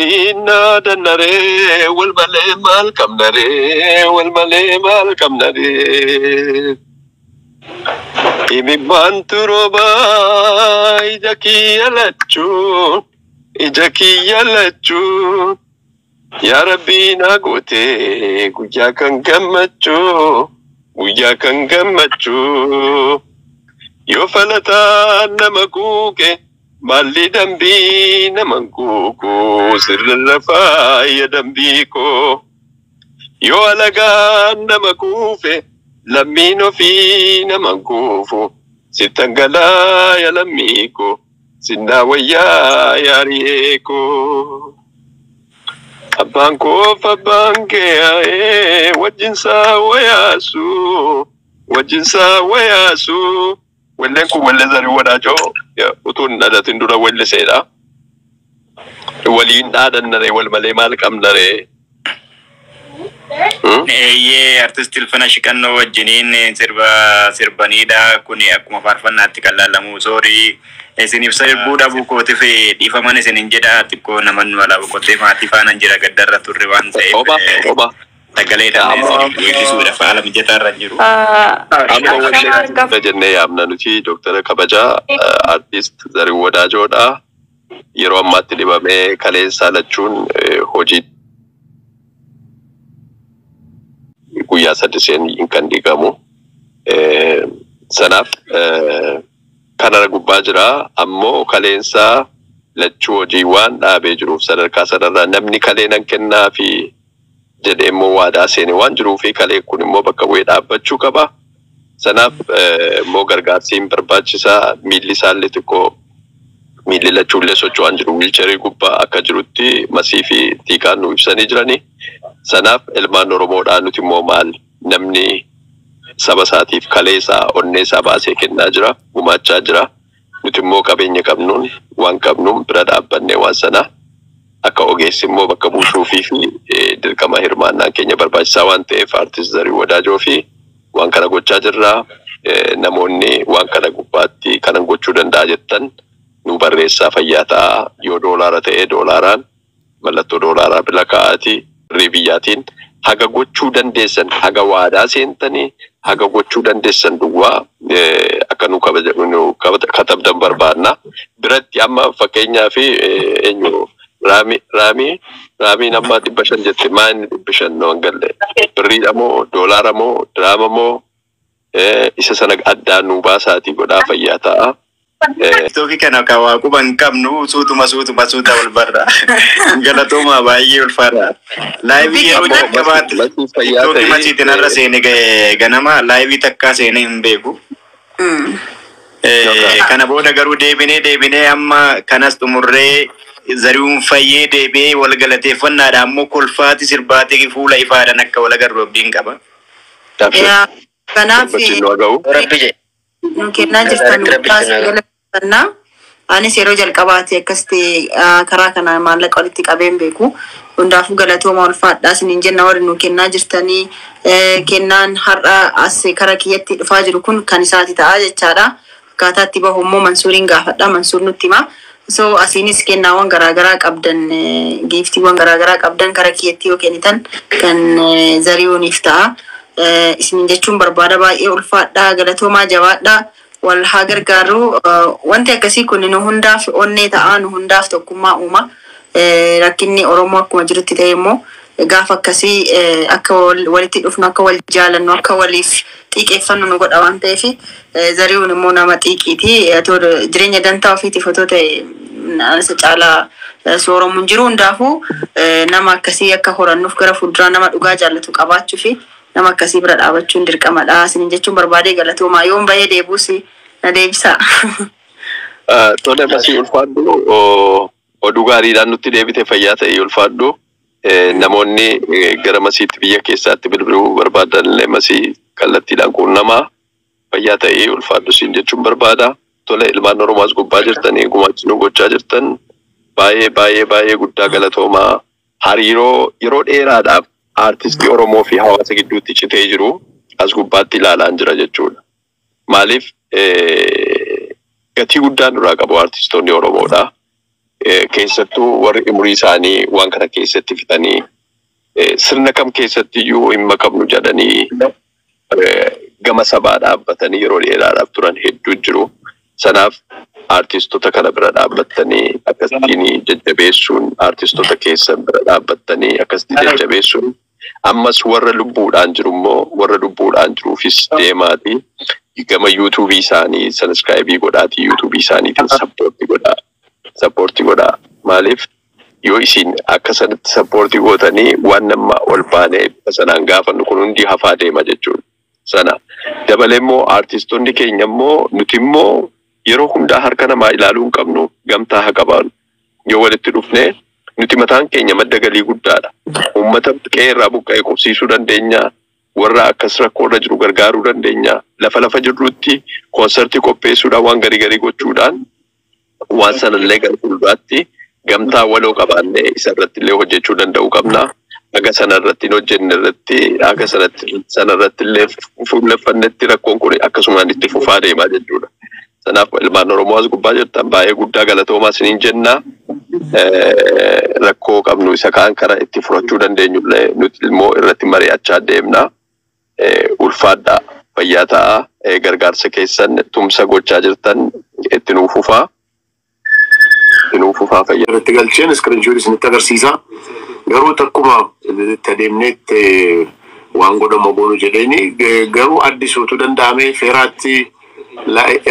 Waliin naadannaree wal malee maal qabnaree wal malee maal qabnaree. Imimmaantu roobaa ija kiyya lachuun ija kiyya lachuun yaa Rabbii naa gootee guyyaa kan gammachuu guyyaa kan gammachuu. Yoo falataan nama kuuke maalli dambii nama kuuku sirra faaya dambii koo. Yoo alagaan nama kuufe lammiin ofii nama kuufu sittan galaa yaa lammii koo sinnaa wayyaa yaariyee koo. Abbaan koof abbaan kee yaa'ee wajjinsaa wayaasu wajjinsaa wayaasu. Walleen kun wallee Zarihuun Wadaajoo utuu hin dhalatin dura walliseedha. Waliin dhaadannaree wal malee maal qabnaree? Eeyyee, artisti Ilfana Shiqannoo wajjiniin sirba sirbaniidha. Kuni akkuma faarfannaatti kan laalamu. Soorii isin ibsa sirbuu dhabuu kootiif dhiifaman isinin jedha. Xiqqoo namoonni walaa boqotee maatii faana jira gaddarra turre waan ta'eef. Oba, oba. Sagaleedhaan isin weellisuudhaaf haala mijataa irra hin jiru. Amma wallee jennee yaamna nuti Dooktara Kabajaa artist Zarihuun Wadaajoodha. Yeroo ammaatti dhibamee kaleessaa lachuun hojii guyyaa sadiseen kan diigamu. Sanaaf kanarra gubbaa jira. Ammoo kaleensaa lachuu hojii waan dhaabee jiruuf sadarkaa sanarraa namni kalee nan kennaa fi jedhee immoo waadaa seene waan jiruu fi kalee kun immoo bakka bu'ee dhaabbachuu qaba. Sanaaf immoo gargaarsi barbaachisaa miilli isaallee xiqqoo miilli lachuullee socho'aan jiru wiilcharii gubbaa akka jirutti masii fi tiikaan nu ibsanii jirani. Sanaaf ilmaan Oromoodhaa nuti immoo maal namni saba isaatiif kalee isaa onnee isaa baasee kennaa jira gumaachaa jira. Nuti immoo qabeenya qabnuun waan qabnuun bira dhaabbannee waan sana akka ogeessi immoo bakka buusuufii fi dirqama hirmaannaan keenya barbaachisaa waan ta'eef artist Zarihuun Wadaajoo fi waan kana gochaa jirra. Namoonni waan kana gubbaatti kanan gochuu danda'a jettan nu barreessaa fayyaa ta'a. Yoo doolaara ta'e doolaaraan mallattoo doolaaraa bila kaa'aati birrii biyyaatiin haga gochuu dandeessan haga waadaa seentanii haga gochuu dandeessan duwwaa akka nu katabdan barbaadna. Biratti amma fakkeenyaa fi eenyu raamiin amma 500 jette maa inni 500 nu hangalle birriidha moo doolaara moo diraama moo isa sana addaan nu baasaatii godhaa fayyaa ta'a. Tiktookii kana kan waa quba hin qabnu suutuma suutuma suuta wal barra. Galatooma baay'ee ulfaadha. Laayivii yeroo jalqabaatti tiktookii masiitiin irra seene ganama laayivii takkaa seenee hin beeku. Kana booda garuu deebinee deebinee amma kanas xumurree Zarihuun fayyee deebi'ee wal galateeffannaadha ammoo kolfaati sirbaatii fuula ifaadhaan akka wal agarru abdiin qaba. Kanaaf nu kennaa jirtan galateeffannaa. Anis yeroo jalqabaati akkasitti karaa kana maallaqa walitti qabeen beeku. Hundaafuu galatooma ulfaadhaa isiniin jenna warri nu kennaa jirtanii kennaan har'a as karaa kiyyatti dhufaa jiru kun kan isaati ta'a jechaadha. Akkaataa itti bahu immoo Mansuuriin gaafadha. Mansuur nutti hima. So asiinis kennaawwan garaagaraa qabdan giiftiiwwan garaagaraa qabdan karaa kiyyatti yoo kennitan kan Zarihuuniif ta'a. Isiniin jechuun barbaada baay'ee ulfaadhaa galatoomaa jabaadhaa wal haa gargaaru. Wanti akkasii kun nu hundaaf onnee ta'a nu hundaaf tokkummaa uuma. Rakkinni Oromoo akkuma jirutti ta'e immoo gaafa akkasii akka walitti dhufnu akka wal jaalannu akka waliif xiiqeeffannu nu godha waan ta'eef Zarihuun immoo nama xiiqiiti. Jireenya dantaa ofiitiif otoo ta'e isa caalaa sooromu hin jiru. Hundaafuu nama akkasii akka horannuuf gara fuulduraa nama dhugaa jaallatu qabaachuu fi nama akkasii bira dhaabachuun dirqamadha. Isiniin jechuun barbaadee galatoomaa yoon bahee deebuus na deebisa. Tole masii ulfaadhu oduu gaariidhaan nutti deebite fayyaa ta'e ulfaadhu. Namoonni gara masiitti biyya keessaatti bilbiluu barbaadan illee masii kallattiidhaan quunnamaa fayyaa ta'e ulfaadhu siin jechuun barbaada. Tole ilmaan Oromoos gubbaa jirtanii gumaachinuu gochaa jirtan baay'ee baay'ee baay'ee guddaa galatoomaa. Hariiroo yeroo dheeraadhaaf aartistii Oromoo fi hawaasa gidduutti citee jiru as gubbaatti ilaalaan jira jechuudha. Maaliif gatii guddaa nurraa qabu aartistoonni Oromoodha. Keessattuu warri umurii isaanii waan kana keessatti fixanii sirna kam keessatti iyyuu hin makamnu jedhanii gama sabaa dhaabbatanii yeroo dheeraadhaaf turan hedduu jiru. Sanaaf artistoota kana bira dhaabbattanii akkasitiin jajjabeessuun, artistoota keessan bira dhaabbattanii akkasitti jajjabeessuun, ammas warra lubbuudhaan jiru immoo warra lubbuudhaan jiruufis deemaati gama YouTubeii isaanii subscribe godhaatii YouTubeii isaaniitiin support godhaa. Support godhaa. Maaliif yoo isin akka sanatti support gootanii waan nama ol baanee bifa sanaan gaafannu kun hundi hafaa deema jechuudha. Sana dabalee immoo artistoonni keenya immoo nuti immoo yeroo hundaa harka namaa ilaaluu hin qabnu, gamtaa haa qabaannu. Yoo walitti dhufnee nuti mataan keenya madda galii guddaadha. Uummata qe'ee irraa buqqa'ee qubsiisuu dandeenya. Warra akkas rakkoo irra jiru gargaaruu dandeenya. Lafa lafa jirrutti koonsertii qopheessuudhaan waan garii garii gochuudhaan waan sanallee gara fuulduraatti gamtaa waloo qabaannee isa irratti illee hojjechuu danda'uu qabna. Haga sana irratti hin hojjenne irratti haga sanatti sana irratti illee fuulleffannetti rakkoon kun akkasumaan itti fufaa deemaa jechuudha. Sanaaf ilmaan Oromoo as gubbaa jirtan baay'ee guddaa galatoomaa isiniin jenna. Rakkoo qabnu isa kaan karaa itti furachuu dandeenyu illee nuti immoo irratti mari'achaa deemna. Ulfaadhaa, fayyaa ta'aa, gargaarsa keessan tumsa gochaa jirtan itti nuuf fufaa. Itti nuuf fufaa, fayyaa. Irratti galcheen screenshot isinitti agarsiisa. Garuu takkuma itti adeemneetti waan godhamu goonu jedheeni garuu addisuutu danda'ame feeraatti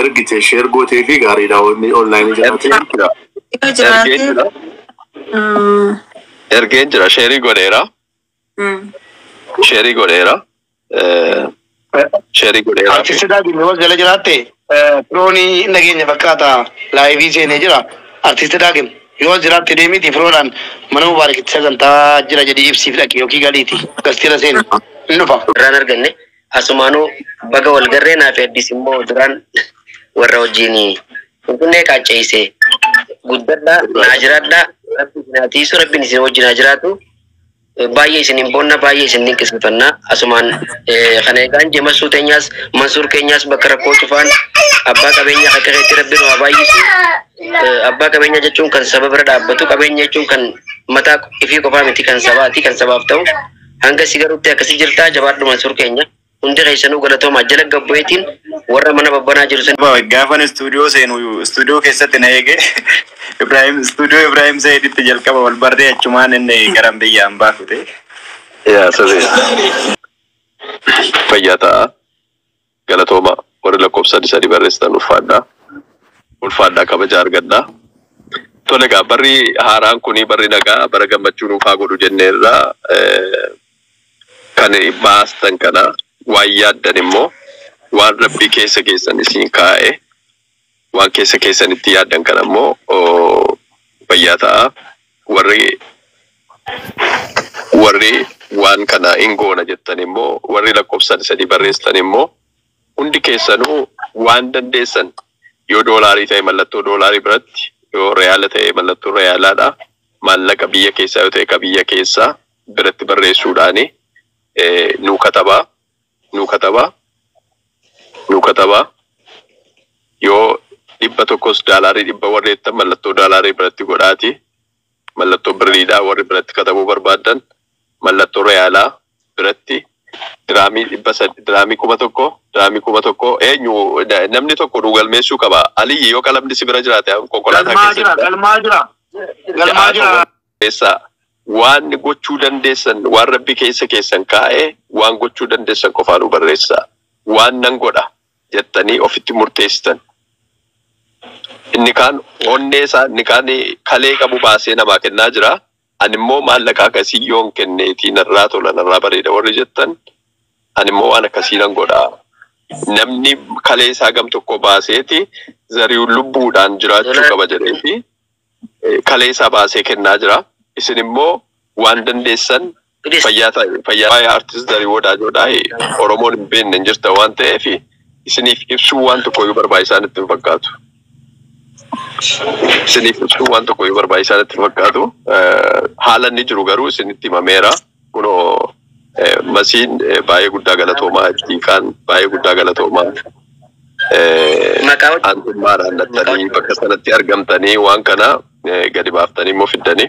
ergite share gootee fi gaariidha inni onlineii jiraate. Ergeen jira. Yoo Ergeen jiraate jira. Ergeen jira. Share godheera. Share godheera. Share godheera. Artisti Daagim yoo jala jiraatte firoonii nageenya fakkaata liveii seenee jira. Artisti Daagim yoo jiraatte deemiti firoodhaan mana Mubaarakitti sagantaa jira jedhii ibsiif dhaqi yookiin galiiti. Gastiira seeni. Inni dhufa. Irraan arganne asumaanuu baga wal garree naa fi Addis immoo duraan warra wajjin Finfinnee qaacceessee guddadhaa naa jiraadhaa, rabbi isin haa tiisu, rabbiin isin wajjin haa jiraatu. Baay'ee isin hin boonna, baay'ee isin dinqisiifannaa. Asumaan kana egaan jee Masuu teenyaas, Mansuur keenyaas bakka rakkoo cufaan abbaa qabeenya akka keetti rabbiin waa baay'isu. Abbaa qabeenya jechuun kan saba bira dhaabbatu, qabeenya jechuun kan mataa ifii qofaa miti, kan sabaati, kan sabaaf ta'u. Hanga si garuutti akkasii jirtaa, jabaadhu Mansuur keenya. Hundi keessanuu galatoomaa, jala gabbu'eetiin warra mana babbanaa jiru sun. Gaafan istuudiyoo seenu istuudiyoo keessatti na eege Ibrahim, istuudiyoo Ibrahim Sa'iditti jalqaba wal barree, achumaan inni gara biyyaan baafute. Yaa sirrii. Fayyaa ta'a. Galatooma warri lakkoofsa sadi sadi barreessitan, ulfaadhaa. Ulfaadhaa, kabaja argadhaa. Tole egaa, barri haaraan kuni barri nagaa, bara gammachuu nuuf haa godhu jenneerra. Kan baastan kana waan yaaddan immoo waan rabbii keessa keessan isin kaa'e, waan keessa keessanitti yaaddan kana immoo fayyaa ta'a. Warri waan kana hin goona jettan immoo, warri lakkoofsa sadi sadi barreessitan immoo hundi keessanuu waan dandeessan, yoo doolaarii ta'e mallattoo doolaarii biratti, yoo reyaala ta'e mallattoo reyaalaadha, maallaqa biyya keessaa yoo ta'e ka biyya keessaa biratti barreessuudhaani nuu katabaa, nuu katabaa, nuu katabaa. Yoo 100s $100 warreettan mallattoo doolaarii biratti godhaati, mallattoo birriidhaa warri biratti katabuu barbaaddan mallattoo reyaalaa biratti, diraamii 300, diraamii 1000, diraamii 1000. Eenyu namni tokko nu galmeessuu qaba. Aliyyi, yoo qalamni si bira jiraate, konkolaataa Galmaa jira, keessatti galmaa jira. Galmaa jira. Keessa waan gochuu dandeessan, waan rabbi keessa keessan kaa'e, waan gochuu dandeessan qofaa nu barreessaa. Waan nan godha jettanii ofitti murteessitan. Inni kaan onnee isaa, inni kaan kalee qabu baasee namaa kennaa jira. Ani immoo maallaqa akkasii yoon kenneetii narraa tola, narraa bareeda warri jettan, ani immoo waan akkasii nan godha. Namni kalee isaa gam tokko baaseeti Zarihuun lubbuudhaan jiraachuu qaba jedheeti kalee isaa baasee kennaa jira. Isin immoo waan dandeessan fayyaa ta'e, fayyaa. Waa'ee artist Zarihuu Wadaajoodhaa Oromoon hin beekne hin jirta waan ta'eef isiniif ibsuu waan tokko iyyuu barbaachisaan itti hin fakkaatu. Isiniif ibsuu waan tokko iyyuu barbaachisaan itti hin fakkaatu. Haala inni jiru garuu isinitti himameera. Kunoo Masiin baay'ee guddaa galatoomaa, Ittiiqaan baay'ee guddaa galatoomaa. Maqaa Aantummaadhaan dhattanii bakka sanatti argamtanii waan kana Gadi baaftanii immoo fiddanii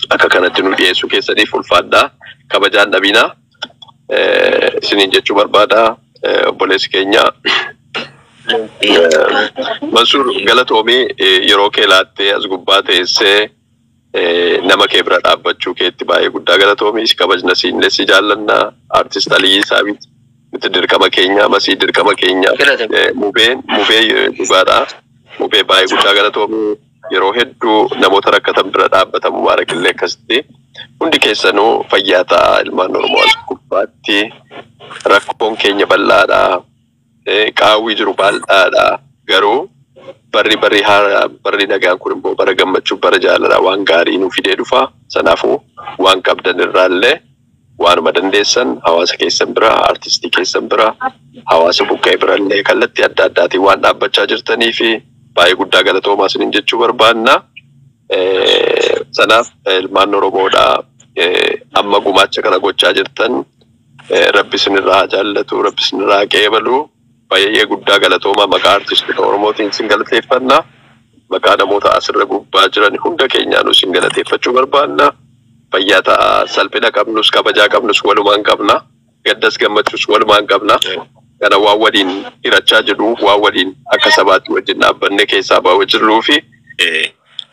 akka kanatti nu dhiyeessuu keessaniif ulfaadhaa, kabajaan dhabinaa isiniin jechuu barbaada. Obboleessi keenya Mansuur, galatoomii, yeroo kee laattee as gubbaa teessee nama kee bira dhaabbachuu keetti baay'ee guddaa galatoomii. Si kabajna, siinillee si jaallanna. Artist Aliyyi Saabit, nuti dirqama keenya, masii dirqama keenya. Mubeen, Mubee, dhugaadha. Mubee, baay'ee guddaa galatoomii. Yeroo hedduu namoota rakkatan bira dhaabbata. Mubaarak illee akkasitti. Hundi keessanuu fayyaa ta'a. Ilmaan Oromoo as gubbaatti rakkoon keenya bal'aadha. Qaawwi jiru bal'aadha. Garuu barri barri haaraa, barri nagaan kun immoo bara gammachuu, bara jaalalaa, waan gaarii nu fidee dhufa. Sanaafuu waan qabdan irraallee waanuma dandeessan hawaasa keessan bira, artistii keessan bira, hawaasa buqqee birallee kallattii adda addaatiin waan dhaabbachaa jirtanii fi baay'ee guddaa galatoomaa isiniin jechuu barbaanna. Sanaaf ilmaan Oromoodhaa amma gumaacha kana gochaa jirtan, Rabbi isinirraa haa jaallatu, Rabbi isinirraa haa qeebalu. Baay'ee guddaa galatoomaa. Maqaa artistoota Oromootiin isin galateeffanna. Maqaa namoota asirra gubbaa jiran hunda keenyaanuu isin galateeffachuu barbaanna. Fayyaa ta'a. Salphina qabnus kabajaa qabnus walumaan qabna. Gaddas gammachuus walumaan qabna. Kana waan waliin hirachaa jirru, waan waliin akka sabaatti wajjin dhaabbanne keessaa ba'aa jirruu fi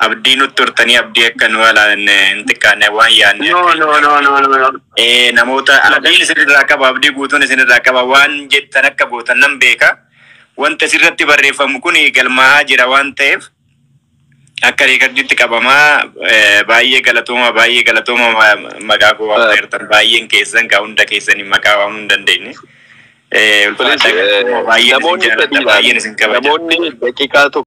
Abdii nutti turtanii, abdii akka nu alaan hin xiqqaanne waan yaadne. No, no, no, no, no, no. Namoota abdiin isinirraa qaba, abdii guutuun isinirraa qaba, waan jettan akka gootan nan beeka. Wanta asirratti barreeffamu kun galmaa'aa jira waan ta'eef akka reekardiitti qabamaa. Baay'ee galatooma, baay'ee galatooma. Maqaa koo waamteertan baay'een keessan kaa hunda keessanii maqaa waamuu hin dandeenye. Ulfaadhaa, baay'een isin Namoonni jaalladha, baay'een isin kabaja. Namoonni daqiiqaa tokko